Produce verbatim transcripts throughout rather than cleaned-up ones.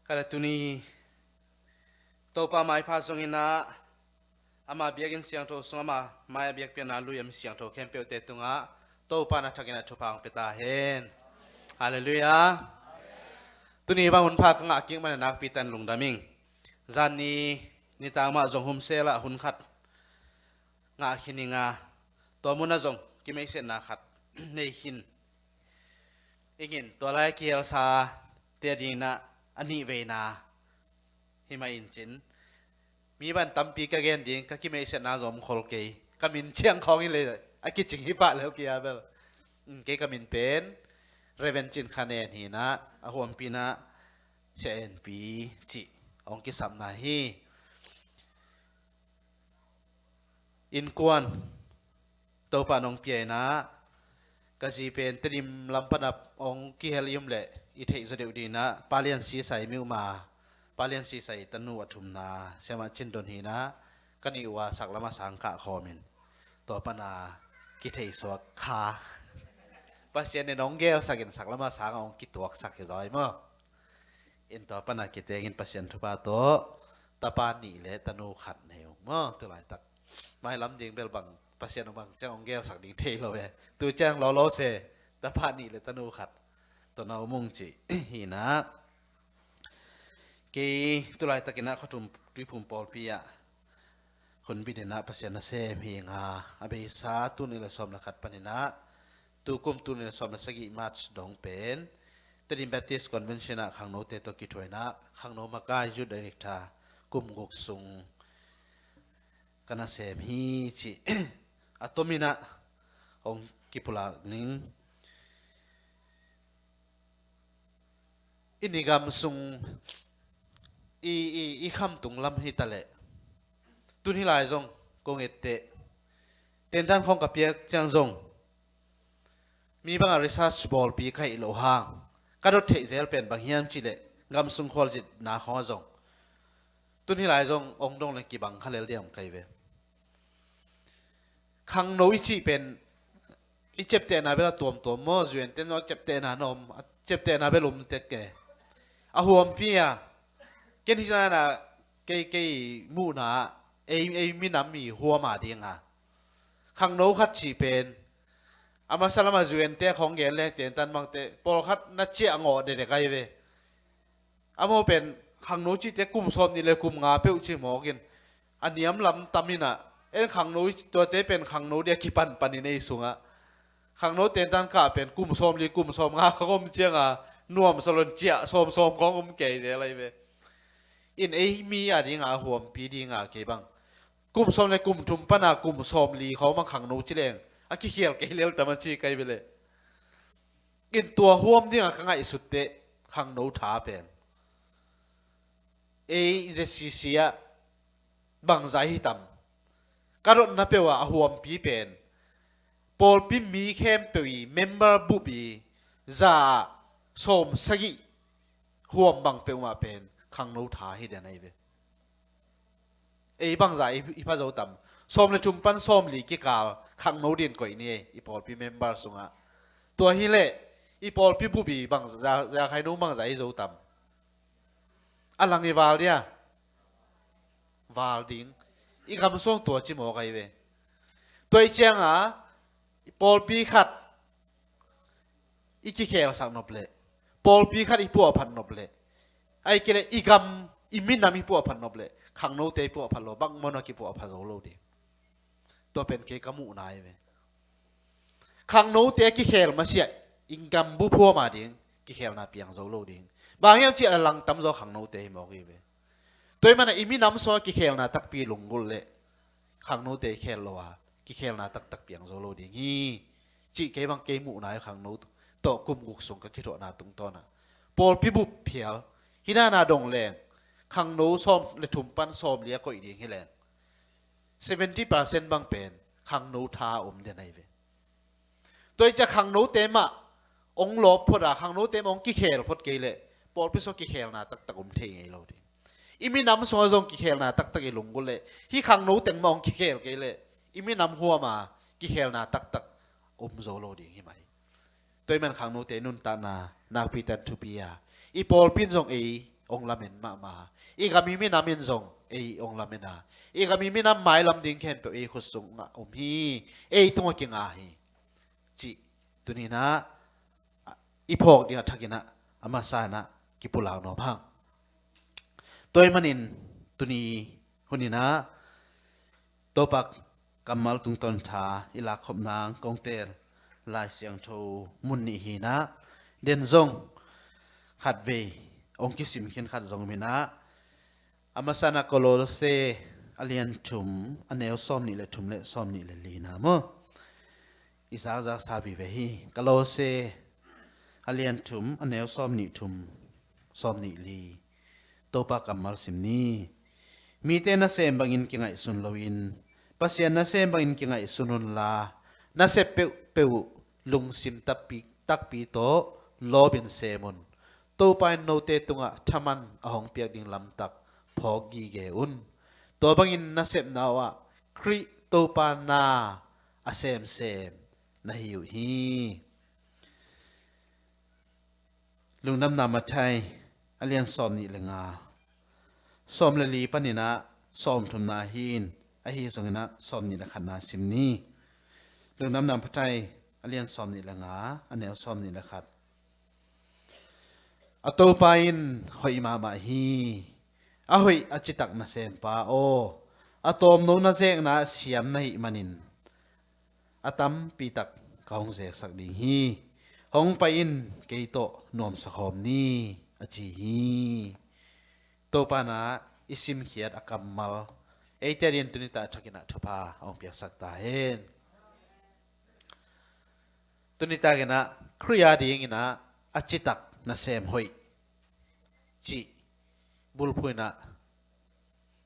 Ka le tuni Topa maipha zongin ah, ama biakinn siangtho sung, ama mai-ah biakpiakna lui a mi siangtho khempeuhte tungah Topa in a thakin a thupha hong pia ta hen. Halleluiah. Tuni bang hunpha ka ngah kik man a nakpi takin lungdam ing. Zan ni nitak mah zong hun sel ah hun khat ngah khin ing a, tua mun ah zong kimeihsetna khat nei khin ing in, tua lai kihelsa te adingin ah a nih veina hi mah in cin, mi bang tampi ka gen ding, ka kimeihsetna zong om khol kei, ka min ciang khawng hi leh a kicing hi pah lel kei a bel. Kei ka min pen Reverend Cin Khan En hi in ah, a huampi in ah Sia En Pi cih hong kisapna hi. Innkuan Topa in hong pia in ah, ka zi pen Tedim lam pan ah hong kihel i om leh i theih zaw deuh dingin ah, Pa Lian Si Sai, mi u ma, Pa Lian Si Sai tanu a thumna, Siamah Cin Don hi in ah, ka nih ua sak lam a sang kah khawm in, tua pan a kithei suak kha. Pasian in hong gelsak in sak lam a sang a hong kituaksak hi zaw hi maw. In tua pan a kiteng in Pasian thupha tawh tapa nih le tanu khat nei ung maw, tu laitak. Mailam ding bel bang, Pasian bang ciang hong gelsak ding thei lo e. Tu ciang lolo se, tapa nih le tanu khat tawh na om ung cih hi in ah. Kei tu laitakin ah Khuathum Tuiphum pawlpi ah hun bit in ah Pasian nasem hi ing a, a beisa tul nih le sawm le khat panin ah, tukum tul nih le sawm le sagih March dong pen Tedim Baptist Convention ah khangnote tawh kithuah in ah, khangno makai, Youth Director, kum guk sung ka nasem hi cih a tomin ah hong kipulak ning. I ni gam sung i, i, i khamtung lam hi ta leh, tun hi lai zong kong etteh, tentan khawng ka piak ciang zong, mi bangah research bawlpi ka hih loh hang, ka dot theih zel pen bang hiam cih leh, gam sung khualzinna khawng ah zong tun hi lai zong hong dong leng kibang kha lel diam kai ve. Khangno i cih pen i ciaptehna bel a tuamtuam maw, zuente zong a ciaptehna na om, a ciaptehna bel om tek e. A huampi a, ken hi zana kei, kei muhna ah ei, ei minam i huam a ding a, khangno khat cih pen a masa lam a zuente khawng gen leng tentan bangte pawlkhat na ciah ngawh dedek ai ve. Amau pen khangno cihte kum sawm nih le kum nga peuh ci mawk in, a niam lam tam in ah, en khangno i, tuate pen khangno dia kipanpan in ei sungah khangno tentan kah pen kum sawm li kum sawm nga khawng om ciang a, nuamsa lo in ciah sawmsawm khawng om kei zel ai ve. In ei mi a ding a, huampi ding a kei bang kum sawm le kum thum pan a kum sawm li khawng bang khangno ci leng a kikhial kei lel tam a ci kai ve leh. In tua huam ding a ka ngaihsut teh, khangno tha pen ei Z C C ah bangzah hi tam? Ka dotna peuh ah a huampi pen pawlpi mi khempeuh i member bup i za sawm sagih huam bang peuhmah pen khangno tha hi den ai ve. Ei bangzah i, i pha zo tam? Sawm le thum pan sawm li kikal khangno din koih ni ei, i pawlpi member sungah. Tua hi leh i pawlpi bup i bangzah, za, za khaino bangzah i zo tam? A lang i val dia? Val ding. I gam sung tua ci mawk ai ve. Tua i ciang a, i pawlpi khat i kikhelsak nop leh, pawlpi khat i puahphat nop leh, ai kei leh i gam, i minam i puahphat nop leh, khangnote i puahphat lo, bangmah a kipuahphat zo lo ding. Tua pen kei ka muhna ai ve. Khangnote a kikhel masiah, i gam bup huam a ding kikhelna piang zo lo ding. Bang hiam cih a lang tam zaw khangnote hi mawk hi ve. Tua i man a i minam sung a kikhelna takpi lunggulh leh, khangnote i khel lo a, kikhelna taktak piang zo lo ding hi, cih kei bang kei muhna hi. Khangno tawh kum guk sung ka kithuahna tungtawn ah pawlpi bup phial hi dan a dong leng, khangno sawm le thum pan sawm li a koih ding hi leng, seventy percent bang pen khangno tha a om den ai ve. Tua i ciah khangnote mah hong lawp phot a, khangnote mah hong kikhel phot kei leh, pawlpi sung kikhelna taktak om thei ngei lo ding. I minam sungah zong kikhelna taktak i lunggulh leh, hih khangno teng mah hong kikhel kei leh, i minam huam a kikhelna taktak om zo lo ding hi mah hi. Tua i man khangnote nuntakna nakpi takin thupi a, i pawlpi in zong ei ong lamen mahmah a, i gam i minam in zong ei ong lamen a, i gam i minam mailam ding khempeuh ei khut sungah om hi, ei tungah kinga hi, cih tuni-in ah i phawk ding a thakin ah a masa-in ah kipulak nuam hang. Tua ahih manin tuni hun-in ah Topa kammal tungtawn tha i lakkhop nang kong teel Lai Siangtho mun nih hi-in ah, den zong khatvei ong kisim khin khat zong om-in ah, a masa-in ah Kolose a lian thum, a neu sawmnih le thum le sawmnih le li-na maw, i zakzaksa vive hi. Kolose a lian thum, a neu sawmnih thum, sawmnih li. Topa kammal sim ni. Mite nasem bangin kingaihsun loin, Pasian nasem bangin kingaihsun unla, nasep peuhpeuh uh lungsim takpi, takpi tawh lawpin sem un. Topa in note tungah thaman a hong piak ding lamtak phawk gige un. Tua bangin nasepna uhah Khrih Topa na a semsem na hi uh hi. Lungdamna Matthai a lian sawmnih le nga, sawm le li panin ah sawmthumna hi-in, ahi zongin ah sawmnih le khatna sim ni. Lungdamna Matthai a lian sawmnih le nga, a neu sawmnih le khat. A Topa in hoih mahmah hi. A hoih a citak nasempa aw, a tawmno na zekna ah siam na hih manin a tampitak ka hong zeksak ding hi. Hong pai in, kei tawh nuamsa khawm ni, a ci hi. Topa in ah i simkhiat a kammal eite adingin tuni tak thakin ah thupha a hong piaksak ta hen. Tuni takin ah Khrih adingin ah a citak nasem hoih cih bulphuh in ah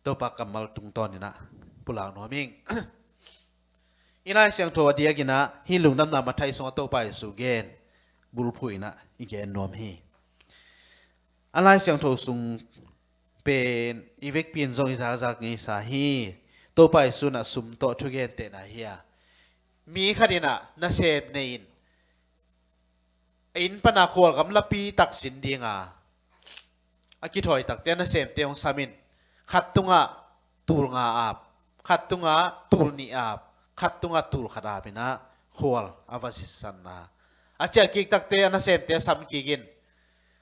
Topa kammal tungtawnin ah pulak nuam ing. I Lai Siangtho a diakin ah hih Lungdamna Matthai sungah Topa Jesu gen bulphuh in ah i gen nuam hi. A Lai Siangtho sung pen i vekpi in zong i zakzak ngeisa hi. Topa Jesu in ah sum tawh thugentehna hi a, mi khat in ah nasem nei in, a inn pan a khualgam lapi tak sin ding a, a kithawi takte a nasemte hong sam in, khat tungah tul nga ap, khat tungah tul nih ap, khat tungah tul khat ap in ah khual a va sitsanna, a ciah kik takte a nasemte a sam kik in,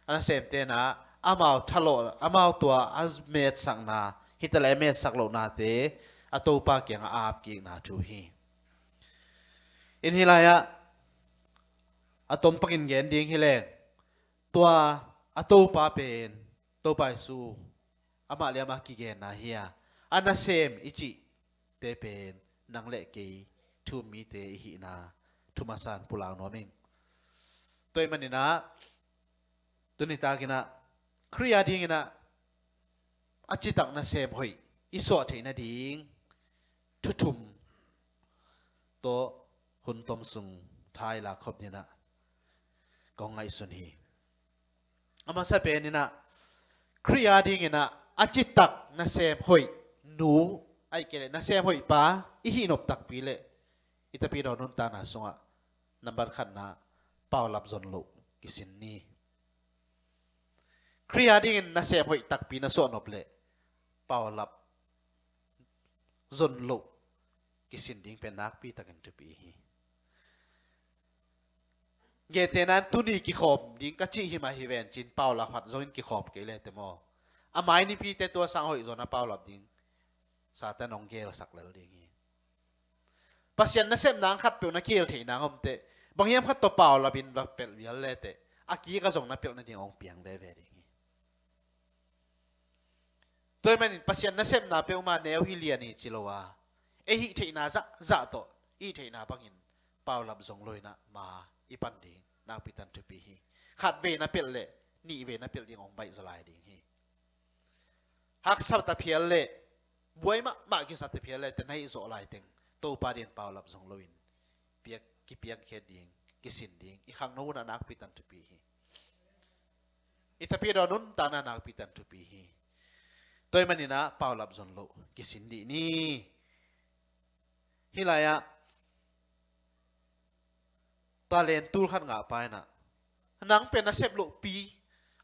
a nasemte in ah amau thalawh, amau tua a metsakna, hi ta leh a metsak lohnate a Topa kiangah a ap kikna thu hi. In hih lai-ah a tom pakin gen ding hi leng, tua a Topa pen, Topa Jesu amah le amah kigenna hi a, a nasem i cihte pen nang le kei thu-um mite i hihna thu masa-in pulak nuam ing. Tua ahih manin ah tuni takin ah Khrih adingin ah a citak nasem hoih i suah theih nading thu thum tawh hun tom sung tha i lakkhop dingin ah kong ngaihsun hi. A masa penin ah Khrih adingin ah a citak nasem hoih nu, ahih kei leh nasem hoih pa i hih nop takpi leh i Tapidaw nuntakna sungah nambat khatna, paulap zon loh kisin ni. Khrih adingin nasem hoih takpi na suah nop leh paulap zon loh kisin ding pen nakpi takin thupi hi. Gentehna-in tuni kikhawm ding ka cih hi mah hi ven ci-in paulap khat zongin kikhawm kei le teh maw, a mai nipite tua sang hoih zaw na paulap ding Satan hong gelsak lel ding hi. Pasian nasepna ang khatpeuh na kihel theih nang om teh, bang hiam khat tawh paulap in va pelh vial le teh, a kik a zong na pelh nading hong piang veve ding hi. Tua ahih manin Pasian nasepna peuhmah neu hi lian hi ci lo a, ei hih theihna zahzah tawh i hih theihna bangin paulap zong lo-in ah ma i pan ding nakpi takin thupi hi. Khatvei na pelh leh nihvei na pelh ding hong baih zaw lai ding hi. Haksa ta phial leh, buai mahmah kisa ta phial leh teh na hih zawh laiteng Topa adingin paulap zong lo-in piak, kipiakkhiat ding, kisin ding i khangno hun ah nakpi takin thupi hi. I Tapidaw nuntakna nakpi takin thupi hi. Tua ahih manin ah paulap zon loh kisin dih ni. Hih lai-ah talent tul khat ngahpa in ah, nang pen na sep lohpi,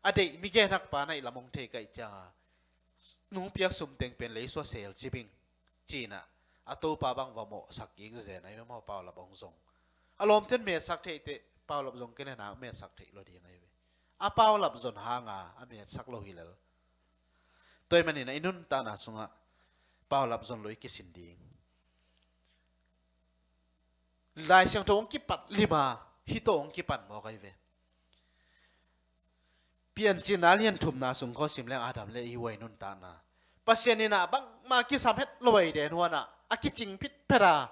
a deih mi genhakpa naih lam hong thei ka hih cianga, nungpiak sum teng pen leisuah sel cibing ci-in ah, a topa bang va mawhsak kik zenzen ahi ve maw, paulap hong zong. A lawmten metsak theih teh, paulap zong kei le nak metsak theih lo ding ahi ve. A paulap zon hanga a metsak lo hi lel. Tua ahih manin ah i nuntakna sungah paulap zon lo i kisin ding. Lai Siangtho hong kipat lima, hih tawh hong kipan mawk ahi ve. Piancilna lian thumna sung khaw sim leng Adam le Eva i nuntakna, Pasian in ah bangmah kisam het lo ahi den huan ah a kicing phitphet a,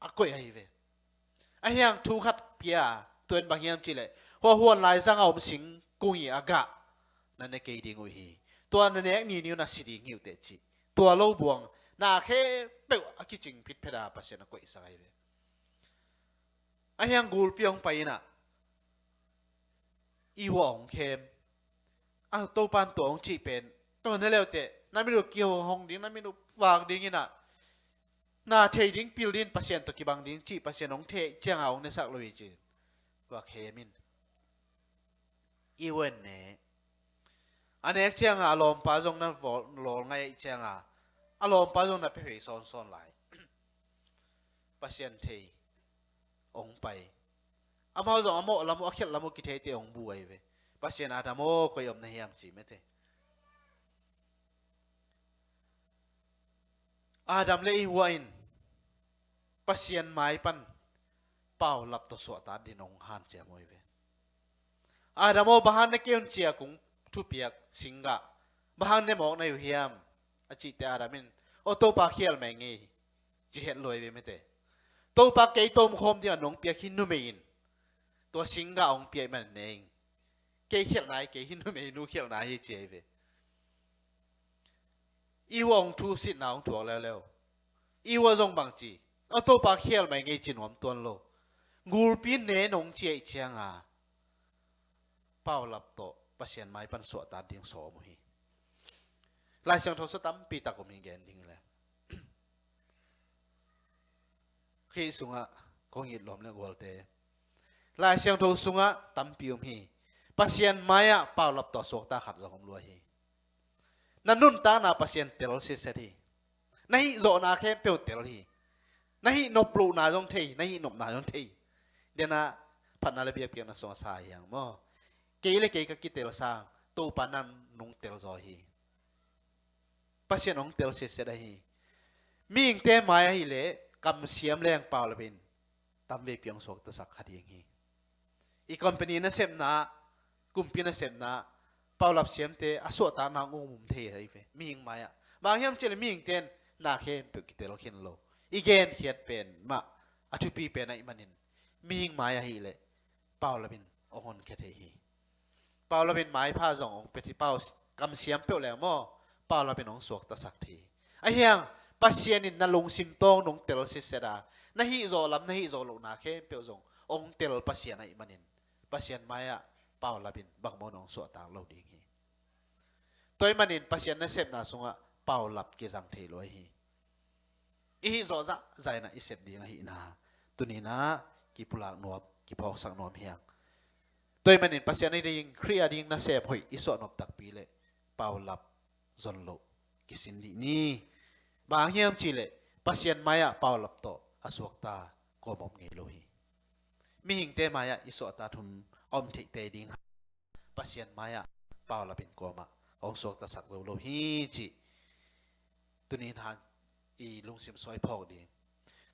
a koih ahi ve. Ahi hang thu khat pia, tua in bang hiam cih leh, hua huan laizang a om singkung hi a gah na ne kei ding uh hi. Tua na nek ni ni un na si ding hi uh teh ci. Tua lo buang, na khempeuh a kicing phitphet a Pasian a koihsak ahi ve. Ahi hang gulpi hong pai in ah, Eva hong khem. A, Topan tua hong cih pen, tua ne le uh teh, na mit uh kihong ding, na mit uh vak ding in ah, na thei ding pil ding, Pasian tawh kibang ding cih Pasian hong thei cianga hong nesak lo hi ci-in, tua khem in. Eva in ne. A nek cianga a lawmpa zong na lawl ngai ahih cianga, a lawmpa zong na pia phei sawnsawn lai. Pasian thei hong pai. Amau zong a mawh lam uh, a khialh lam uh kithei teh hong bu ahi ve. Pasian, Adam aw, koi om na hiam ci mete. Adam le Eva in Pasian mai pan paulap tawh suahtak dingin hong hanciam uh ahi ve. Adam aw, bang hang na kei un ciak hong thupiak singgah, bang hang ne mawk na hi uh hiam? A cih teh Adam in, aw Topa, khial mai ngei, ci het lo ahi ve mete. Topa, kei tawh omkhawm dingin nong piak hih numei in tua singgah hong pia ahih manin ne ing. Kei khialhna hi, kei hih numeinu khialhna hi ci ahi ve. Eva hong thusitna hong thuak leuleu. Eva zong bang ci, aw Topa, khial mai ngei ci nuam tuan lo. Gulpi in ne nong ci ahih cianga paulap tawh Pasian mai pan suahtak ding sawm uh hi. Lai Siangtho sung tampi tak om hi, gen ding hi leh. Khrih sungah kong it lawm le gualte, Lai Siangtho sungah tampi om hi. Pasian mai-ah paulap tawh suakta khat zong om lua hi. Na nuntakna Pasian tel sitset hi. Na hih zawhna khempeuh tel hi. Na hih nop lohna zong thei, na hih nopna zong thei. Dena phatna le biakpiakna sungah sa hiang maw. Kei le kei ka kitel sang, Topa nang nong tel zaw hi. Pasian hong tel sitset ahi. Mihingte mai ahih leh kamsiam leng paulap in tamveipi hong suaktasak kha ding hi. I company nasepna, kumpi nasepna, paulap siamte a suahtakna hong um thei ahi ve mihing mai-ah. Bang hiam cih leh mihingte in na khempeuh kitel khin lo. I genkhiat pen mah a thupi pen ahih manin, mihing mai ahih leh paulap in hong honkhia thei hi. Paulap in maipha zong hong pia thei, pau kamsiam peuh leng maw, paulap in hong suaktasak thei hi. Ahi hang Pasian in na lungsim tawng nong tel sitset a, na hih zawh lam, na hih zawh lohna khempeuh zong hong tel Pasian ahih manin, Pasian mai-ah paulap in bangmah nong suahtak lo ding hi. Tua ahih manin Pasian nasepna sungah paulap kizang thei lo ahi hi. I hih zawh zahzah in ah i sep ding ahihna tuni-in ah kipulak nuam, kiphawksak nuam hi hang. Tua ahih manin Pasian a ding, Khrih a ding nasem hoih i suah nop takpi leh paulap zon loh kisin dih ni. Bang hang hiam cih leh Pasian mai-ah paulap tawh a suakta kuamah om ngei lo hi. Mihingte mai-ah i suahtak hun a om theih tei ding, Pasian mai-ah paulap in kuamah hong suaktasak zo lo hi cih tuni-in hang i lungsim sung i phawk ding.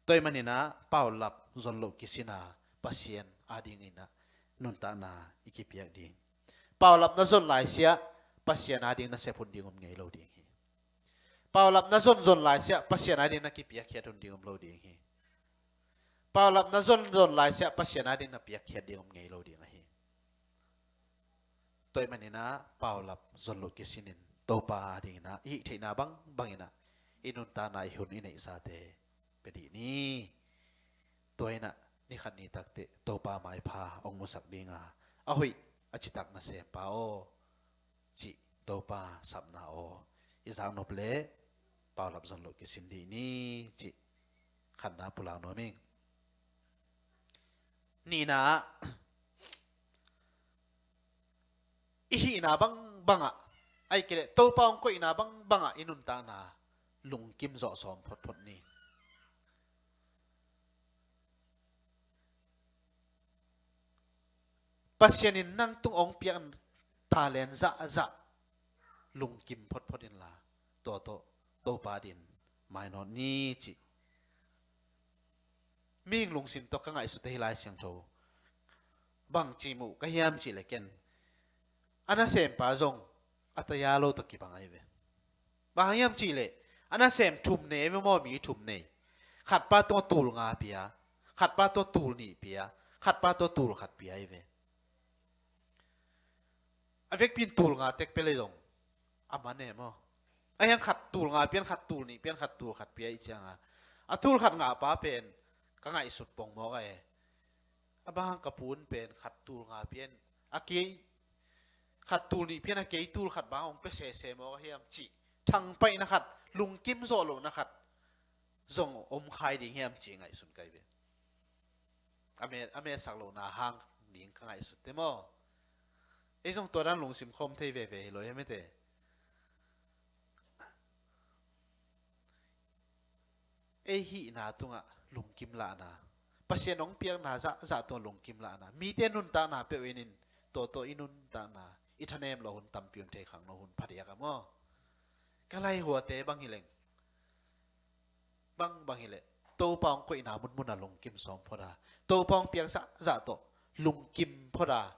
Tua ahih manin ah paulap zon loh kisin a, Pasian a dingin ah nuntakna i kipiak ding. Paulap na zon laisiah Pasian a ding nasep hun ding om ngei lo ding hi. Paulap na zon zon laisiah Pasian a ding na kipiakkhiat hun ding om lo ding hi. Paulap na zon zon laisiah Pasian a ding na piakkhiat ding om ngei lo ding ahi. Tua ahih manin ah paulap zon loh kisin in Topa a dingin ah i hih theihna bangbang in ah i nuntakna, i hun, i neihsate pia dih ni. Tua in ah ni khat ni tak teh Topa maipha hong musak ding a, a hoih a citak nasempa aw, cih Topa sapna aw i zak nop leh paulap zon loh kisin dih ni cih khatna pulak nuam ing. Nihna ah, i hihna bangbangah, ahih kei leh Topa hong koihna bangbangah i nuntakna lungkim zawh sawm photphot ni. Pasian in nang tung hong piak talent zahzah lungkim photphot inla, tua tawh Topa adingin mainawt ni cih. Mihing lungsim tawh ka ngaihsut hi Lai Siangtho bangci muh ka hiam cih leh ken, a nasempa zong a taya lo tawh kibang ahi ve. Bang hang hiam cih leh a nasem thum nei ahi ve maw, mi thum nei. Khatpa tawh tul nga pia, khatpa tawh tul nih pia, khatpa tawh tul khat pia ahi ve. A vekpi in tul nga tek pia leh zong a man e maw. Ahih hang khat tul nga pian, khat tul nih pian, khat tul khat pia ih cianga, a tul khat ngahpa pen ka ngaihsut pongmawk a e. A bang hang ka pu in pen khat tul nga pian, a kei khat tul nih pian, a kei tul khat bang hong pia sese mawk a hiam cih thangpaihna khat, lungkim zawh lohna khat zong om khai ding hiam cih ngaihsun ka hi ve. A met, a metsak lohna hang ding ka ngaihsut te maw. Ei zong tua dan lungsim khawm thei veve hi lo hi mete. Ei hihna tungah lungkim lahna, Pasian hong piakna zahzah tungah lungkim lahna, mite nuntakna peuh in in, tua tawh i nuntakna i thanem loh hun tampi om thei khang lo hun phadiak a maw. Ka laihuate bang hi leng, bangbang hi leh Topa hong koihna munmun a lungkim sawm phot a, Topa hong piak zahzah tawh lungkim phot a,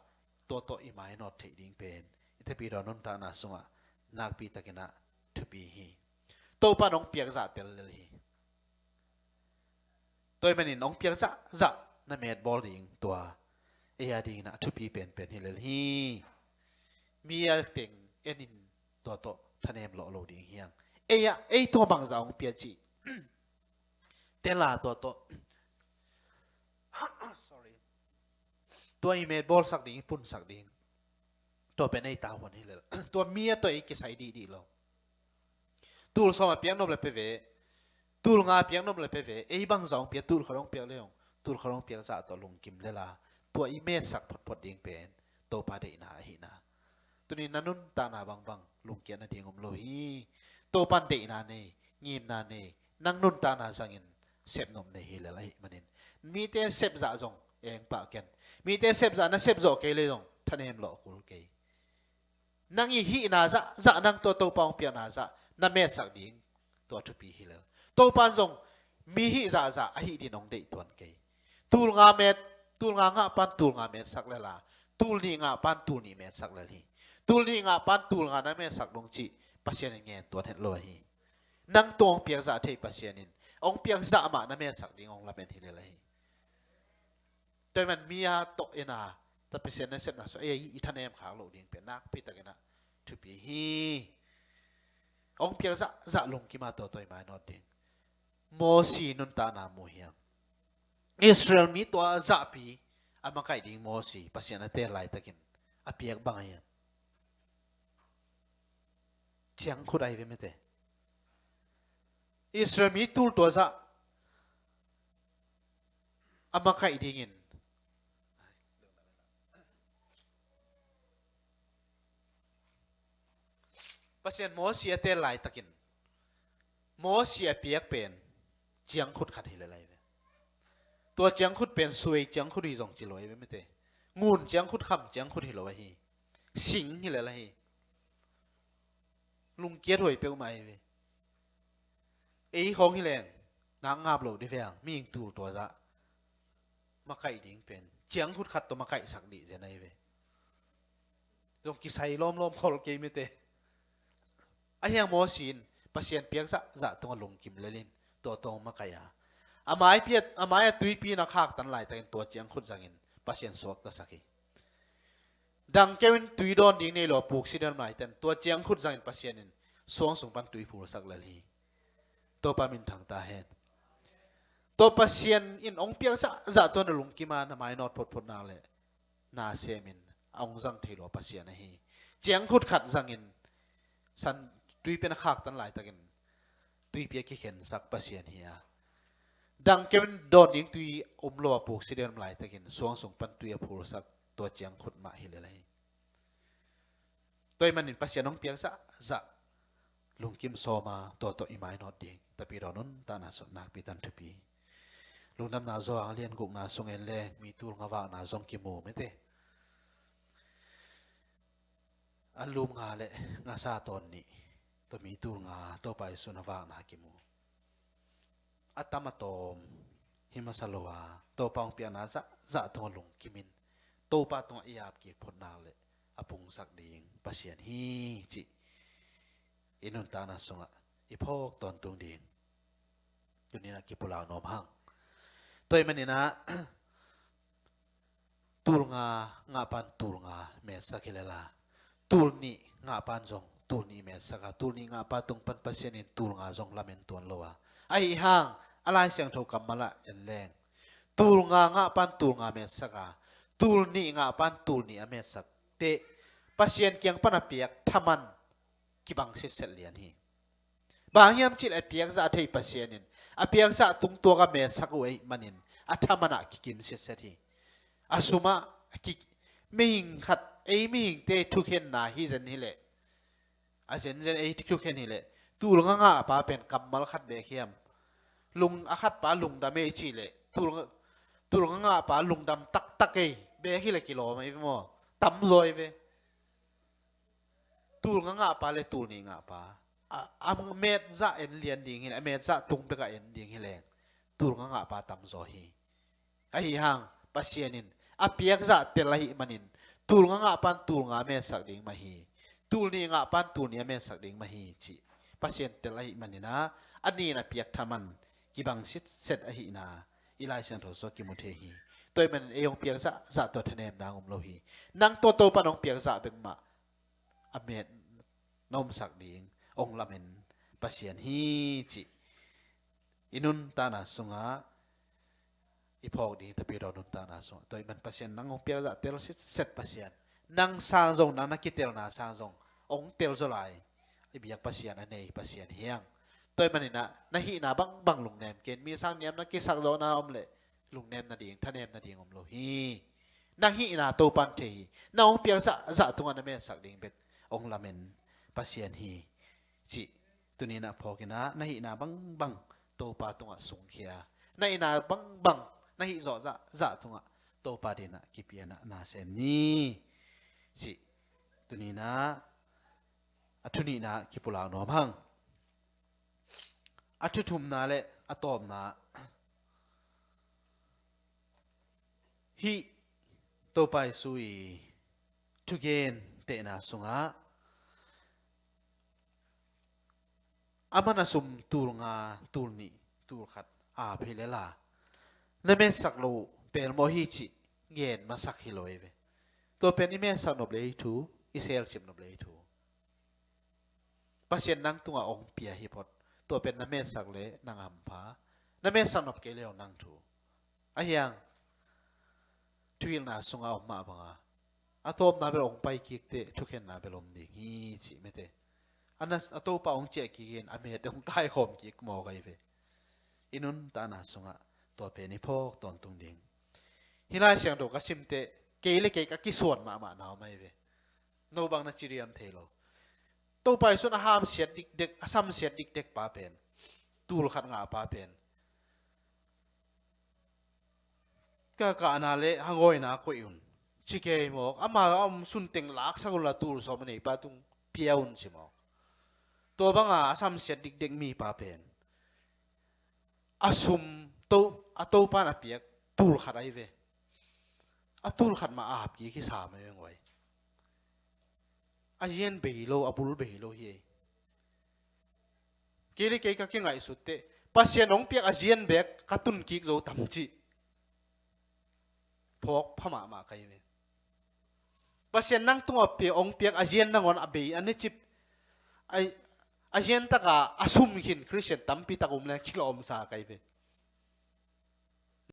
tua tawh i mainawt theih ding pen i tapidaw nuntakna sungah nakpi takin ah thupi hi. Topa in hong piak zah tel lel hi. Tua ahih manin hong piak zahzah na metbawl ding tua ei a dingin ah thupi penpen hi lel hi. Mi a teng en in tua tawh thanem lawh lo ding hi hang. Ei a, ei tua bangzah hong pia cih tela tua tawh, sorry, tua i metbawlsak ding, i punsak ding, tua pen ei tavuan hi lel. Tua mi a tawh ei kisai dihdih lo. Tul sawm a piak nop le pia ve, tul nga a piak nop le pia ve, ei bangzah hong pia, tul khat hong piak le hong, tul khat hong piak zah tawh lungkim lela, tua i metsak photphot ding pen Topa deihna ahihna. Tuni na nuntakna bangbang lungkiatna ding om lo hi. Topan deihna nei, ngimna nei, nang nuntakna zangin sepnop nei hi lel ahih manin, mite sepzah zong engpah ken. Mite sepzah na sepzawh kei le zong thanem lawh kul kei. Nang i hihna zahzah, nang tua Topa hong piakna zah na metsak ding, tua thupi hi lel. Topan zong mi hih zahzah a hih din hong deih tuan kei. Tul nga met, tul nga ngahpan tul nga metsak lela, tul nih ngahpan tul nih metsak lel hi. Tul nih ngahpan tul nga na metsak dong cih Pasian in ngen tuan het lo ahi. Nang tung hong piak zah thei Pasian in hong piak zah mah na metsak ding hong lamen hi lel ahi. Tua ahih man mi a tawh en a, ta Pasian nasepna sung ei i thanem khak loh ding pen nakpi takin ah thupi hi. Hong piak zahzah lungkim a tua tawh i mainawt ding. Mosi nuntakna mu hi hang. Israel mi tua zahpi a makaih ding Mosi Pasian a teel laitakin a piak bang a hiam? Ciangkhut ahi ve mete. Israel mi tul tua zah a makaih dingin Pasian Mosi a teel laitakin Mosi a piak pen ciangkhut khat hi lel ahi ve. Tua ciangkhut pen suai ciangkhut hi zong ci lo ahi ve mete. Ngun ciangkhut, kham ciangkhut hi lo ahi. Sing hi lel ahi. Lungkiat huai peuhmah ahi ve. Ei khawng hi leng nak ngap lo di ve hang, mihing tul tua zah makaih ding pen ciangkhut khat tawh makaihsak dih zen ahi ve. Zong kisai lawmlawm khol kei mete. Ahi hang Mosi in Pasian piak zahzah tungah lungkim lelin tua tawh makaih a, a mai piat, a mai a tuipi in a khaktan laitakin tua ciangkhut zangin Pasian suaktasak hi. Dangkeu in tui dawn ding nei lo a puksi den laitakin tua ciangkhut zangin Pasian in suang sung pan tui phulsak lel hi. Topa minthang ta hen. Tua Pasian in hong piak zahzah tua na lungkim a na mainawt photphot nak leh na semin a hong zang thei lo Pasian ahi. Ciangkhut khat zangin san tui pen a khaktan laitakin tuipi a kikhensak Pasian hi a, dangkeu in dawn ding tui om lo a puksi den laitakin suang sung pan tui a phulsak tua ciangkhut mah hi lel ahi. Tua ahih manin Pasian hong piak zahzah lungkim sawma tua tawh i mainawt ding. Tapidaw nuntakna sung nakpi tan thupi. Lungdamna Johan lian gukna sung en leng mi tul nga vakna zong kimu mete. A lum nga le ngasa tawn nih, tua mi tul nga Topa Jesu na vakna kimu. A tam a tawm hi masa lo a, Topa hong piakna zahzah tungah lungkimin, Topa tungah i ap kik phot nak le a pungsak ding Pasian hi cih i nuntakna sungah i phawk tawntung ding. Tuninah kipulak nuam hang. Tua ahih maninah tul nga ngahpan tul nga metsak hi lela, tul nih ngahpan zong tul nih metsak a, tul nih ngahpa tung pan Pasian in tul nga zong lamen tuan lo a. Ahi hang a Lai Siangtho kammal ah en leng, tul nga ngahpan tul nga metsak a, tul nih ngahpan tul nih a metsak teh Pasian kiang pan a piak thaman kibang sitset lian hi. Bang hiam cih leh a piakzah thei Pasian in a piakzah tungtuak a metsak uh ahih manin a thaman ah kikim sitset hi. A sumah ki, mihing khat, ei mihingte thukhenna hi zen hileh, a zenzen ei thukhen hileh, tul nga ngahpa pen kammal khat bek hiam? Lung a khatpa lungdam ei cih leh tul nga, tul nga ngahpa lungdam taktak ei bek hileh kilawm ei ve maw? Tamzaw ei ve. Tul nga ngahpa le tul nih ngahpa a, a metzah en lian ding hileh, a metzah tung bekah en ding hileh tul nga ngahpa tamzaw hi. Ahi hang Pasian in a piakzah tel ahih manin tul nga ngahpan tul nga metsak ding mah hi, tul nih ngahpan tul nih a metsak ding mah hi cih Pasian tel ahih maninah a nih in a piak thaman kibang sitset ahihna i Lai Siangtho sungah kimu thei hi. Tua ahih manin ei hong piakzahzah tawh thanemna hong om lo hi. Nang tawh Topa in hong piakzah bek mah a met na omsak ding hong lamen Pasian hi cih i nuntakna sungah i phawk ding. Tapidaw nuntakna sungah tua ahih man Pasian nang hong piakzah tel sitset Pasian, nang sang zong, nang na kitelna sang zong hong tel zaw lai i biak Pasian, a nei Pasian hi hang. Tua ahih maninah na hihna bangbang lungnem ken, mi sang niam na kisak zawhna om leh lungnem nading, thanem nading om lo hi. Na hihna Topa in thei hi. Na hong piakzahzah tungah na metsak ding bek hong lamen Pasian hi cih tuninah phawkinah na hihna bangbang Topa tungah sungkhia, na hihna bangbang na hih zawhzahzah tungah Topa dinah kipianah na sem ni cih tuninah a thu nihna kipulak nuam hang. A thu thumna le a tawpna, hih Topa Jesu i thugen tehna sungah aman a sum tul nga, tul nih, tul khat ap hi lela, na metsak loh pelmawh hi cih gen masak hi lo ei ve. Tua pen i metsak nop le i thu, i selcip nop le i thu. Pasian nang tungah hong pia hi phot. Tua pen na metsak le nang hampha, na metsak nop kei le hong nang thu. Ahi hang thuhilhna sungah om mah banga a tawpna bel hong pai kik teh thukhenna bel om ding hi cih mete. A na, a Topa hong ciah kik in a met hong kaikhawm kik mawk ahi ve. I nuntakna sungah tua pen i phawk tawntung ding. Hih Lai Siangtho ka sim teh kei le kei ka kisuan mahmah na om ahi ve. No bang na ci diam thei lo. Topa Jesu in a hamsiat dikdek, a samsiat dikdek pa pen tul khat ngah pa pen ka kahna le hangawina koih un ci kei mawk. Ama a om sunteng laksak unla tul sawm a neipa tung pia un ci mawk. Tua banga a samsiat dikdek mipa pen a sum to, a Topa in a piak tul khat ahi ve. A tul khat mah a ap kik hi sam ahi ve ngoi. A zian bei lo, a bul bei lo hi ei. Kei le kei ka kingaihsut teh Pasian hong piak a zian bek ka tun kik zo tam cih phawk pha mahmah ka hi ve. Pasian nang tungah pia hong piak a zian nangawn a bei a necip a, a zian taka a sum khin Khristian tampi tak um le kilawmsa ka hi ve.